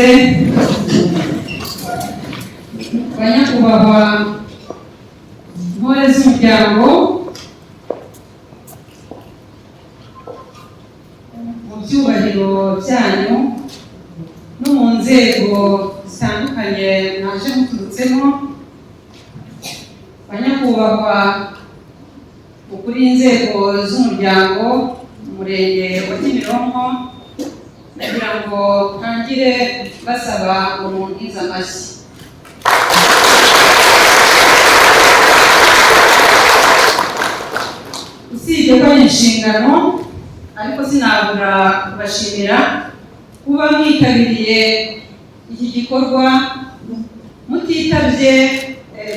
Murakoze, banyakubahwa ntore z'umuryango mu byubahiro byanyu no mu nzego zitandukanye mwaje muturutsemo, banyakubahwa ukuriye inzego z'umuryango mu Murenge wa Kimironko, kugira ngo ntangire basaba ngo muntize amashyi. Usibye ko ari inshingano, ariko sinabura kubashimira kuba mwitabiriye iki gikorwa mutitabye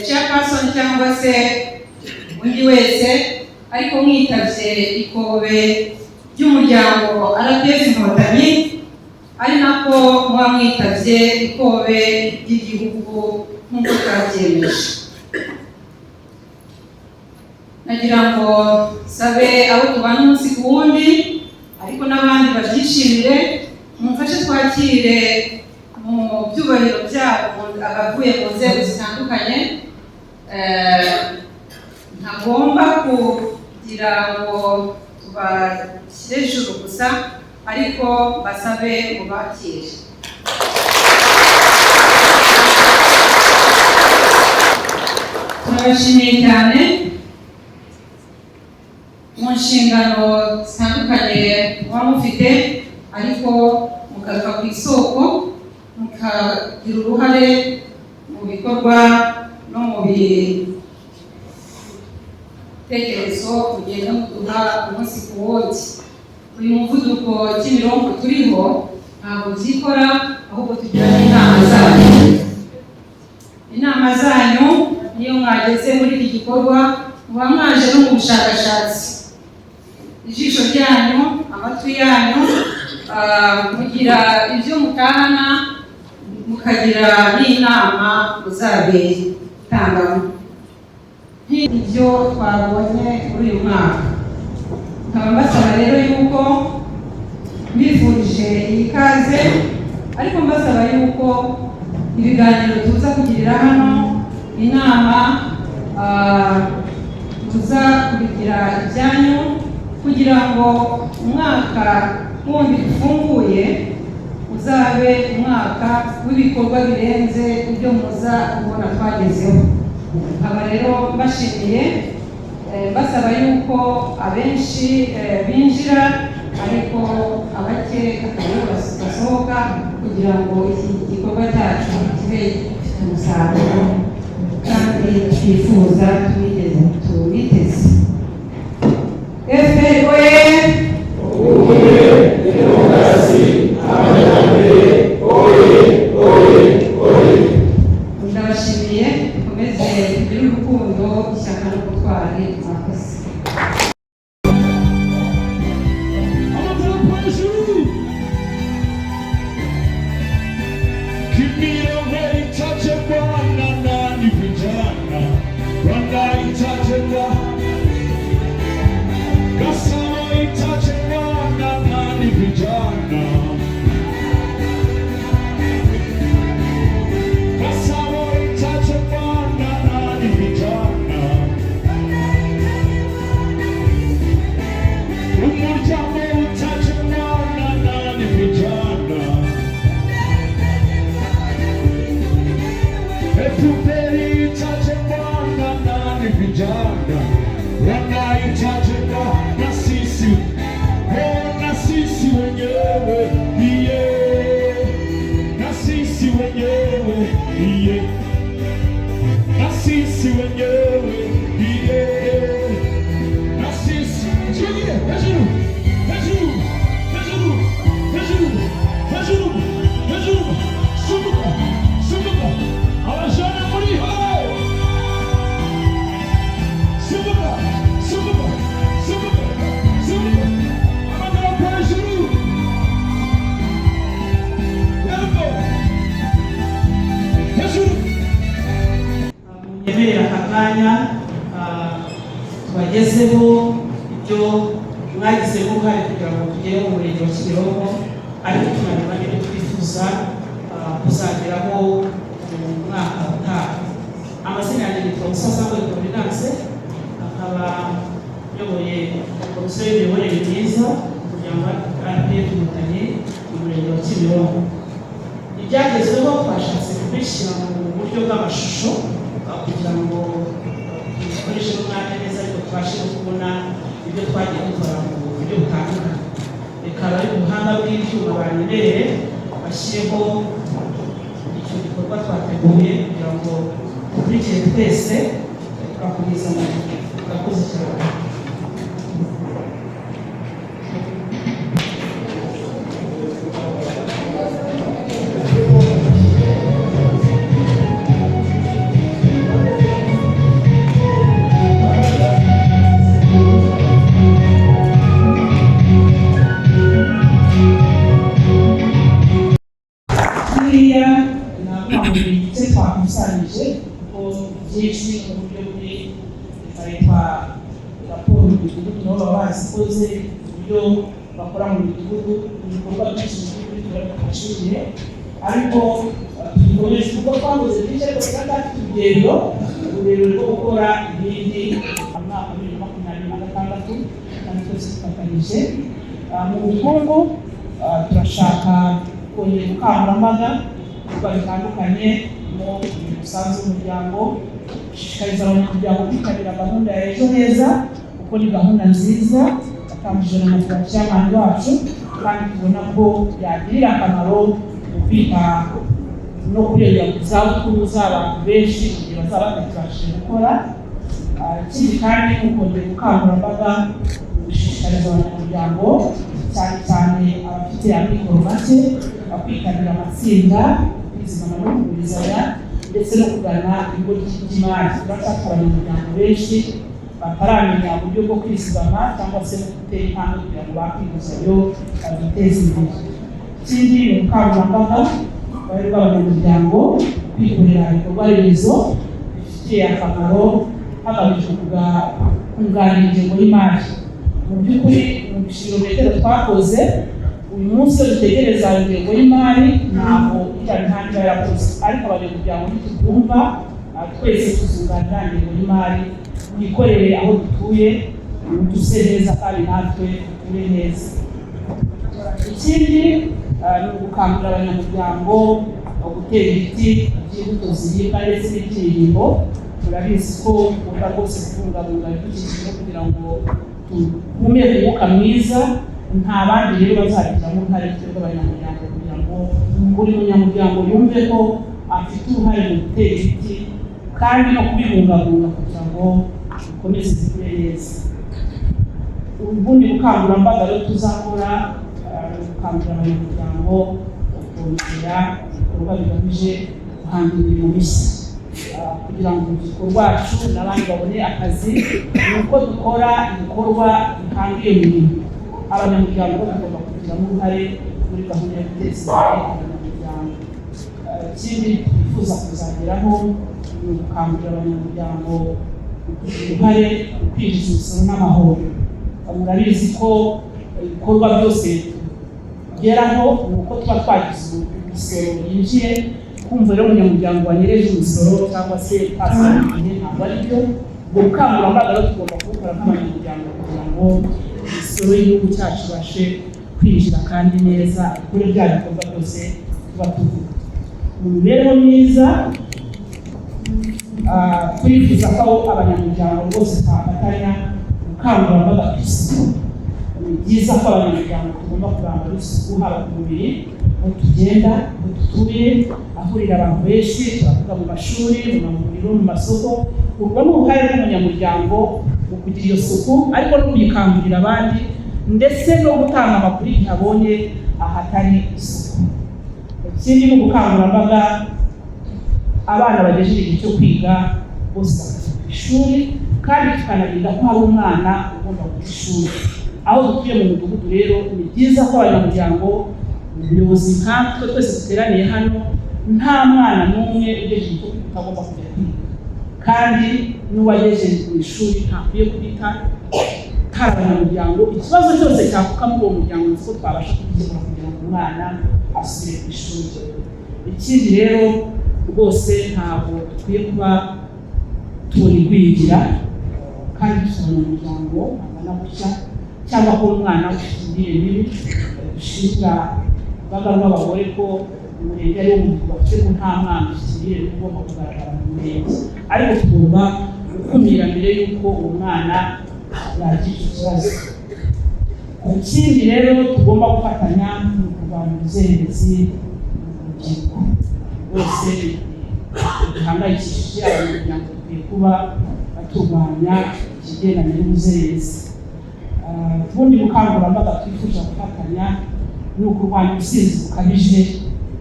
chairperson cyangwa se undi wese, ariko mwitabye ikobe ry'umuryango RPF Inkotanyi, ari nako muba mwitabye ikobe ry'igihugu nk'uko twabyemeje. Nagira ngo sabe abo tubana umunsi ku wundi, ariko n'abandi babyishimire, mumfashe twakire mu byubahiro byabo abavuye mu nzego zitandukanye. Ntagomba kugira ngo tubashyire hejuru gusa, ariko basabe mubakire. Turabashimiye cyane mu nshingano zitandukanye muba mufite, ariko mukava ku isoko, mukagira uruhare mu bikorwa no mu bitekerezo mugenda muduha umunsi ku wundi. Uyu muvuduko Kimironko turiho ntabwo byikora, ahubwo tugira n'inama zanyu. Inama zanyu niyo mwageze muri iki gikorwa, muba mwaje no mu bushakashatsi. Ijisho ryanyu, amatwi yanyu, mugira ibyo mutahana, mukagira n'inama muzabitangamo nk'ibyo twabonye muri uyu mwaka. Nkaba mbasaba rero yuko mbifurije iyi kaze, ariko mbasaba yuko ibiganiro tuza kugirira hano, inama, tuza kubigira ibyanyu kugira ngo umwaka wundi ufunguye uzabe umwaka w'ibikorwa birenze ibyo muza kubona twagezeho. Nkaba rero mbashimiye, mbasaba yuko abenshi binjira, ariko abake akaba aribo basohoka, kugira ngo iki gikorwa cyacu kibe gifite umusaruro kandi twifuza, tubiteze. FPR oye! Ubumwe, demokarasi, amajyambere, oye, oye, oye! Ndabashimiye, dukomeze tugire urukundo, ishyaka n'ubutwari. Murakoze. Amadarapo hejuru! Kimironko itajengwa na nani? Vijana, Rwanda itajengwa, Gasabo itajengwa na nani? Vijana, Gasabo itajengwa na nani? Vijana, umuryango utajengwa na nani? Vijana, FPR itajengwa na nani? Vijana, Rwanda itajengwa na sisi, oh, na sisi wenyewe, yeah. Na sisi wenyewe, yeah. Na sisi wenyewe, yeah. Na sisi tuingie hejuru, hejuru, hejuru, hejuru, hejuru, hejuru, sunduka, sunduka, abajana muri ho, sunduka, sunduka, sunduka, sunduka, amadarapo hejuru, yego, hejuru. Munyemerera aka kanya tubagezeho ibyo mwagizemo uruhare kugira ngo tugere mu Murenge wa Kimironko, ariko tunareba n'ibyo twifuza. kuzageraho mu mwaka utaha. Amazina yanjye nitwa Musasangoye Providence, akaba nyoboye komisiyo y'imiyoborere myiza umuryango wa RPF Inkotanyi mu murenge wa Kimironko. Ibyagezweho twashatse kubishyira mu buryo bw'amashusho kugira ngo dukoreshe n'umwanya neza, ariko tubashe no kubona ibyo twagiye dukora mu buryo butandukanye. Bikaba ari ubuhanga bw'ibyuma, banyemerere bashyireho icyo gikorwa twateguye kugira ngo dukurikire twese twakomeza. Murakoze cyane. Buriya navuga ngo ni igice twakusanyije, kuko byinshi mu buryo buri twa raporo mu midugudu nabo baba bazikoze, uburyo bakora mu midugudu, ibikorwa byinshi mu by'ukuri turabibashimiye, ariko tugikomeje kuko twakoze byinshi, ariko turacyafite urugendo rurerure rwo gukora ibindi mu mwaka wa 2026, kandi twese dufatanyije. Mu bukungu turashaka kongera ubukangurambaga mu bikorwa bitandukanye mu umusanzu w'umuryango, gushishikariza abanyamuryango kwitabira gahunda ya Ejo Heza, kuko ni gahunda nziza yatangijwe na nyakubahwa chairman wacu, kandi tubona ko yagirira akamaro mu kwita no kurengera ku zabukuru z'abantu benshi mu gihe bazaba batakibashije gukora. Ikindi kandi ni ukongera ubukangurambaga mu gushishikariza abanyamuryango, cyane cyane abafite amikoro make, kwitabira amatsinda, kwizigama no kugurizanya, ndetse no kugana ibigo by'imari. Turacyafite abanyamuryango benshi bataramenya uburyo bwo kwizigama cyangwa se no gutera intambwe kugira ngo bake inguzanyo biteze imbere. Ikindi ni ubukangurambaga bwari bw'abanyamuryango kwikorera ibikorwa remezo bifitiye akamaro, hagamijwe kunganira ingengo y'imari. Mu by'ukuri, mu birometero twakoze uyu munsi, iyo dutegereza ingengo y'imari, ntabwo iriya mihanda iba yarakoze, ariko abanyamuryango ntitubyumva. Twese tuzunganira ingengo y'imari, twikorere aho dutuye duse neza kandi natwe duture neza. Ikindi ni ugukangurira abanyamuryango gutera ibiti by'imbuto ziribwa ndetse n'iby'irimbo. Turabizi ko tugomba rwose kubungabunga ibidukikije kugira ngo duhumeke umwuka mwiza. Nta bandi rero bazabigiramo uruhare, twebwe abanyamuryango, kugira ngo buri munyamuryango yumve ko afite uruhare mu gutera ibiti kandi no kubibungabunga kugira ngo bikomeze bikure neza. Ubundi bukangurambaga rero tuzakora ni ugukangurira abanyamuryango kongera ibikorwa bigamije guhanga imirimo mishya, kugira ngo urubyiruko rwacu n'abandi babone akazi, ni uko dukora ibikorwa bihanga iyo mirimo. Abanyamuryango bagomba kugiramo uruhare muri gahunda yo guteza imbere abanyamuryango. Ikindi twifuza kuzageraho ni ugukangurira abanyamuryango kugira uruhare mu kwinjiza imisoro n'amahoro. Murabizi ko ibikorwa byose tugeraho ni uko tuba twagize imisoro yinjiye. Kumva rero umunyamuryango wanyereje imisoro cyangwa se utasora igihe, ntabwo ari byo. Ubwo bukangurambaga rero tugomba kubukora nk'abanyamuryango kugira ngo imisoro y'igihugu cyacu ibashe kwinjira kandi neza, ikore bya bikorwa byose tuba tuvuga. Mu mibereho myiza, turifuza ko abanyamuryango bose twafatanya ubukangurambaga ku isuku. Ni byiza ko abanyamuryango tugomba kurangwa n'isuku, haba ku mubiri, aho tugenda, aho dutuye, ahurira abantu benshi, turavuga mu mashuri, mu mavuriro, mu masoko. Urwo ni uruhare rw'umunyamuryango mu kugira iyo suku, ariko no kuyikangurira abandi, ndetse no gutanga amakuru igihe abonye ahatari isuku. Ikindi ni ubukangurambaga, abana bagejeje igihe cyo kwiga bose bakajya ku ishuri, kandi tukanarinda ko hari umwana ugomba guta ishuri. Aho dutuye mu mudugudu rero, ni byiza ko abanyamuryango, ubuyobozi nkatwe twese duteraniye hano, nta mwana n'umwe ugejeje igihe cyo kwiga utagomba kujya kwiga, kandi n'uwagejeje mu ishuri ntakwiye kubita. Hari abanyamuryango, ikibazo cyose cyavuka muri uwo muryango, nzi ko twabasha kugikemura kugira ngo umwana asubire ku ishuri. Ikindi rero, rwose ntabwo dukwiye kuba tubona igwingira kandi dusaba umuryango angana gutya, cyangwa ko umwana ufite imirire mibi. Dushinga urugaga rw'abagore ko umurenge ari wo muntu bafite, ko nta mwana ufite imirire mibi ugomba kugaragara mu murenge, ariko tugomba gukumira mbere y'uko uwo mwana yagira icyo kibazo. Ikindi rero tugomba gufatanya ni ukurwanya ubuzererezi mu rubyiruko. Rwose bihangayikishije abanyamuryango, dukwiye kuba baturwanya ikigendanye n'ubuzererezi. Ubundi bukangurambaga twifuza gufatanya ni ukurwanya ubusinzi bukabije,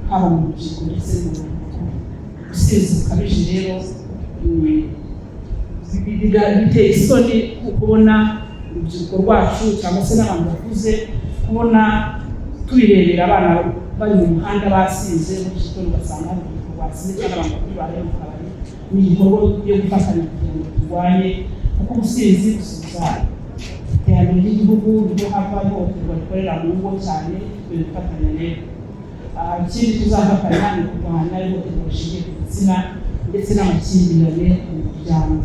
haba mu rubyiruko ndetse no mu rubyiruko. Ubusinzi bukabije rero biteye isoni kubona urubyiruko rwacu cyangwa se n'abantu bakuze, kubona tubirebera abana bari mu muhanda basinze muri iki gitondo, ugasanga hari urubyiruko rwasinze cyangwa abantu bakuru baraye mu kabari. Ni igikorwa dukwiye gufatanya kugira ngo turwanye, kuko ubusinzi busubiza iterambere ry'igihugu, niho hava ihohoterwa rikorera mu ngo cyane. Dukwiye gufatanya rero. Ikindi tuzafatanya ni ukurwanya ihohoterwa rishingiye ku gitsina ndetse n'amakimbirane mu muryango.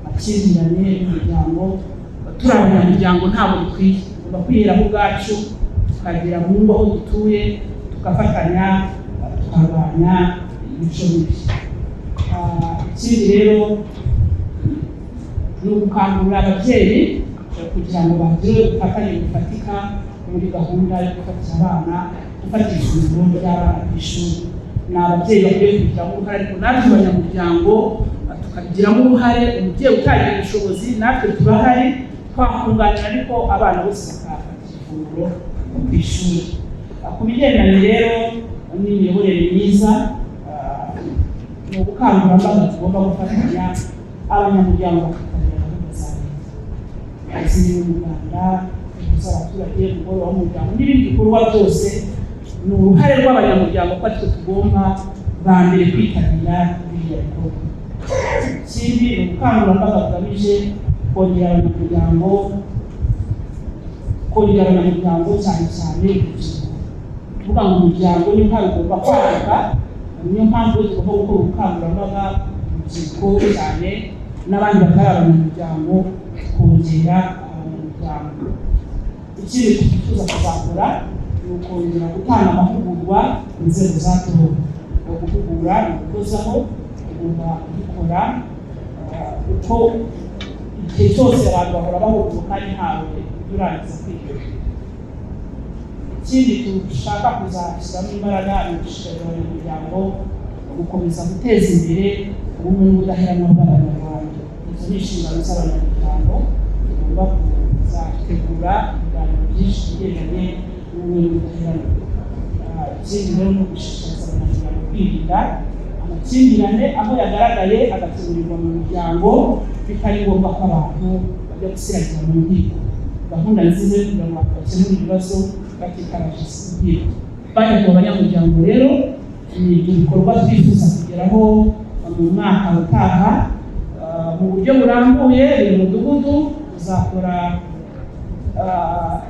Amakimbirane y'umuryango, turi abanyamuryango, ntabwo bikwiye. Tugomba kwiheraho ubwacu, tukagera mu ngo aho dutuye, tugafatanya tukarwanya imico mibi. Ikindi rero ni ugukangurira ababyeyi kugira ngo bagire ubufatanye bufatika muri gahunda yo gufatira abana, gufatira ifunguro ry'abana ku ishuri. Ni ababyeyi bakwiye kubigiramo uruhare, ariko natwe abanyamuryango tukabigiramo uruhare. Umubyeyi utagira ubushobozi, natwe turahari twakunganira, ariko abana bose bakafatira ifunguro ku ishuri. Ku bigendanye rero n'imiyoborere myiza, ni ubukangurambaga tugomba gufatanya, abanyamuryango bakitabira gahunda za leta zirimo umuganda, guhuza abaturage, umugoroba w'umuryango n'ibindi bikorwa byose. Ni uruhare rw'abanyamuryango ko aritwe tugomba ba mbere kwitabira biriya bikorwa. Ikindi ni ubukangurambaga bugamije kongera abanyamuryango, cyane cyane urubyiruko. Kuvuga ngo umuryango niyo mpamvu ugomba kwaguka, niyo mpamvu tugomba gukora ubukangurambaga urubyiruko cyane n'abandi batari abanyamuryango, kongera abanyamuryango. Ikindi twifuza kuzakora ni ukongera gutanga amahugurwa ku nzego zatowe. Ni uguhugura, ni ugukozaho, tugomba kubikora uko igihe cyose abantu bahora bahugurwa kandi ntawe urangiza kwiga. Ikindi dushaka kuzashyiramo imbaraga ni ugushishikariza abanyamuryango gukomeza guteza imbere ubumwe n'ubudaheranwa bw'Abanyarwanda. Izo ni inshingano z'abanyamuryango, tugomba kuzategura ibiganiro byinshi bigendanye n'ubumwe n'ubudaheranwa. Ikindi rero ni ugushishikariza abanyamuryango kwirinda amakimbirane, aho yagaragaye agakemurirwa mu muryango, bitari ngombwa ko abantu bajya gusiragira mu nkiko. Gahunda nziza yo kugira ngo abantu bakemure ibibazo batitabaje inkiko. Banyarwanda, abanyamuryango rero, ni ibyo bikorwa twifuza kugeraho mu mwaka utaha mu buryo burambuye. Buri mudugudu uzakora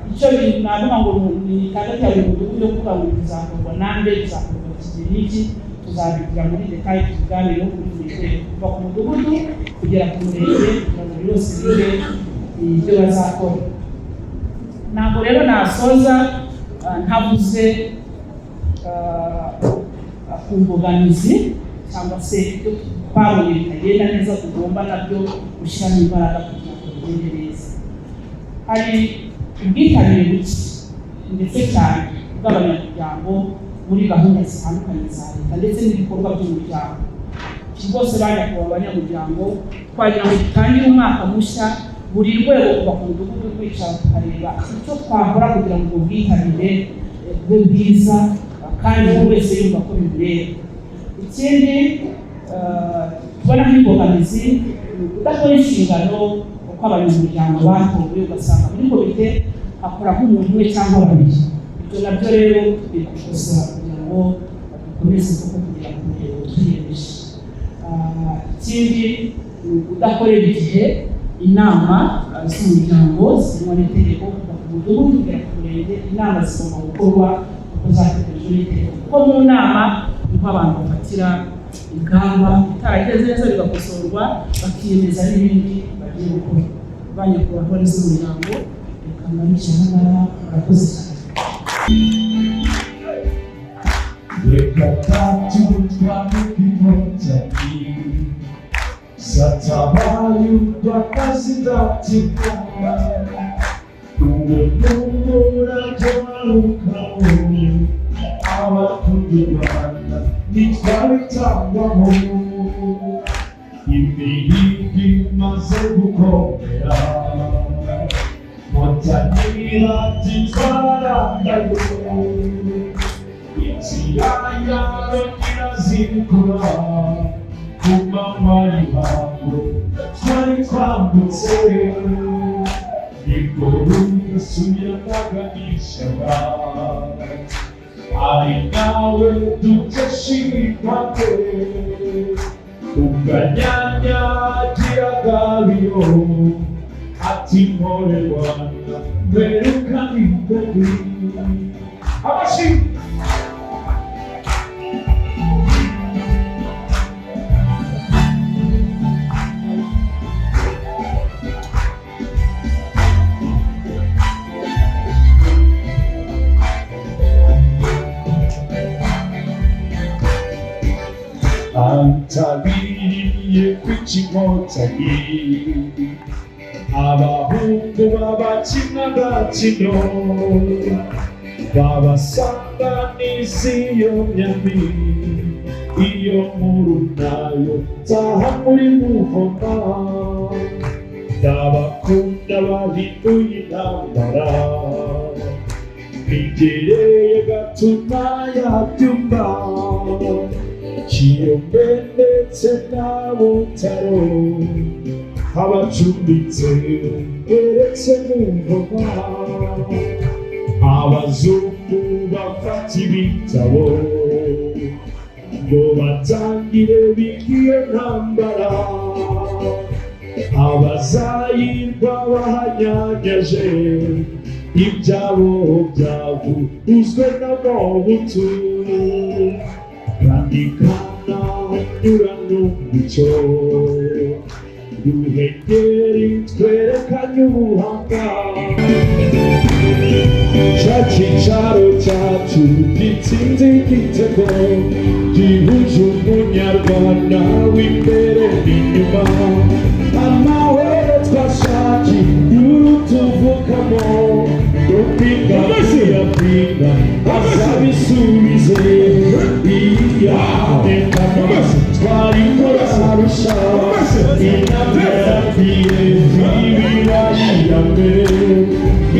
icyo navuga ngo ni hagati ya buri mudugudu yo kuvuga ngo bizakorwa nande, bizakorwa iki n'iki, tuzabigira muri détail, tubiganireho kuri buri rwego, kuva ku mudugudu kugera ku murenge, kugira ngo buri wese bige ibyo bazakora. Ntabwo rero nasoza ntavuze ku mbogamizi cyangwa se ibyo twabonye bitagenda neza, tugomba nabyo gushyiramo imbaraga kugira ngo bigende neza. Hari ubwitabire buke ndetse cyane bw'abanyamuryango muri gahunda zitandukanye za leta ndetse n'ibikorwa by'umuryango. Rwose bajya kuba abanyamuryango, twagira ngo dutangire umwaka mushya, buri rwego kuva ku mudugudu rwicara tukareba icyo twakora kugira ngo ubwo bwitabire bube bwiza kandi buri wese yumva ko bimureba. Ikindi tubona nk'imbogamizi ni ukudakora inshingano uko abanyamuryango batowe, ugasanga muri komite hakora nk'umuntu umwe cyangwa babiri. Ibyo nabyo rero dukwiye kubikosora kugira ngo dukomeze koko kugera ku ntego twiyemeje. Ikindi ni ukudakorera igihe inama z'umuryango zirimo n'itegeko. Kuva ku mudugudu kugera ku murenge, inama zigomba gukorwa uko zateganyijwe n'itegeko, kuko mu nama Niho abantu bafatira ingamba, bitaragenze neza bigakosorwa, bakiyemeza n'ibindi bagiye gukora. Ba nyakubahwa ntore z'umuryango, reka ngarukire aha ngaha. Murakoze cyane. Reka tatu twandike Inkotanyi zatabaye u Rwanda zidatikwa, uwo n'umurage warukawo abakunda u Rwanda ntitwabitangwaho. Imihigo imaze gukomera, Nkotanyi batitwarangaye, ikiyaya kirazikura ku manywa y'ihangu twari twambutse, nibwo Yesu yanaganishaga, ari nawe dukesha ibikwate ubwanyanyagira biyo ati: "Mpore Rwanda, mberukane imbebi." Amashyi! Abitabiriye kwica Inkotanyi, abahungu babakina agakino babasanga n'isi iyo myambi, iyo nkuru nayo taha muri muvoma. Ndabakunda bahinduye intambara, bigereye gatuma yabyumva Kiyombe ndetse na Butaro, abacumbitse beretse mu ngoma, abazungu bafata ibitabo ngo batangire bigiye ntambara, abazayirwa bahanyanyaje ibyabo byavuzwe n'Amabutu, kandi kananyura n'umucyo Ruhengeri twerekanye ubuhanga. Cya cyicaro cyacu gitsinze igitego gihuje Umunyarwanda w'imbere n'inyuma, amahoro twashakiye urutuvukamo, dupinga tuyapinga azabisubize iyandikamo twari turarusha intambwe yagiye ibibaye iya mbere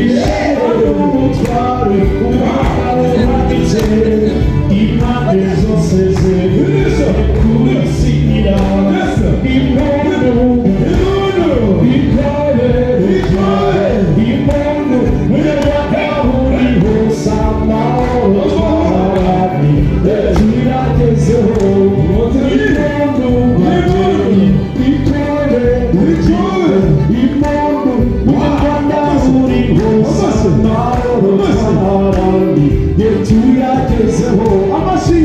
ishema n'ubutwari ubuhanitse impande zose zeguye kubisinyira. Impundu, ikore, impundu, Munyarwanda uri hose, amahoro twaharaniye tuyagezeho. Impundu, ikore, impundu, Munyarwanda uri hose, amahoro twaharaniye tuyagezeho. Amashyi!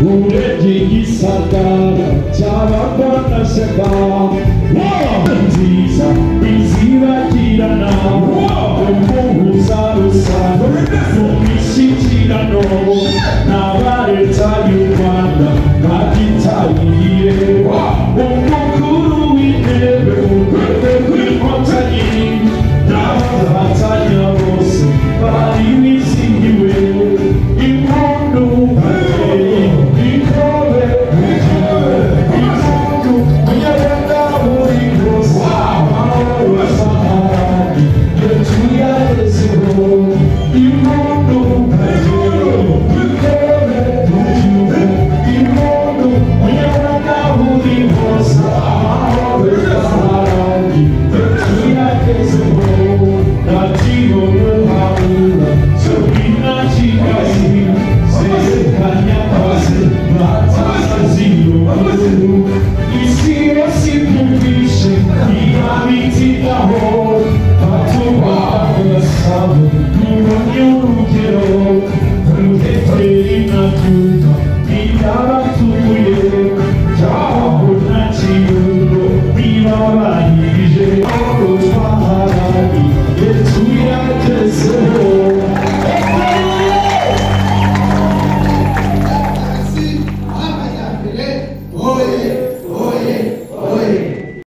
Urebye igisagara cy'abarwanashyaka nziza izibagirana, umuhuza rusange mu mishyikirano n'aba Leta y'u Rwanda babyitabiriye, umukuru w'intebe urwego rw'Inkotanyi n'abafatanya bose bari bizihiwe. Impundu, ikobe, impundu, Munyarwanda uri hose, amahoro sahani tuyagezeho. Impundu, ikobe, impundu, Munyarwanda uri hose, amahoro sahani tuyagezeho. Radiyo Muhabura tubina Kigali zerekanye akazi bataziyo, isi yose ibyumvishe ntiyabitindaho, batuba agasabo tubonye. Amahoro.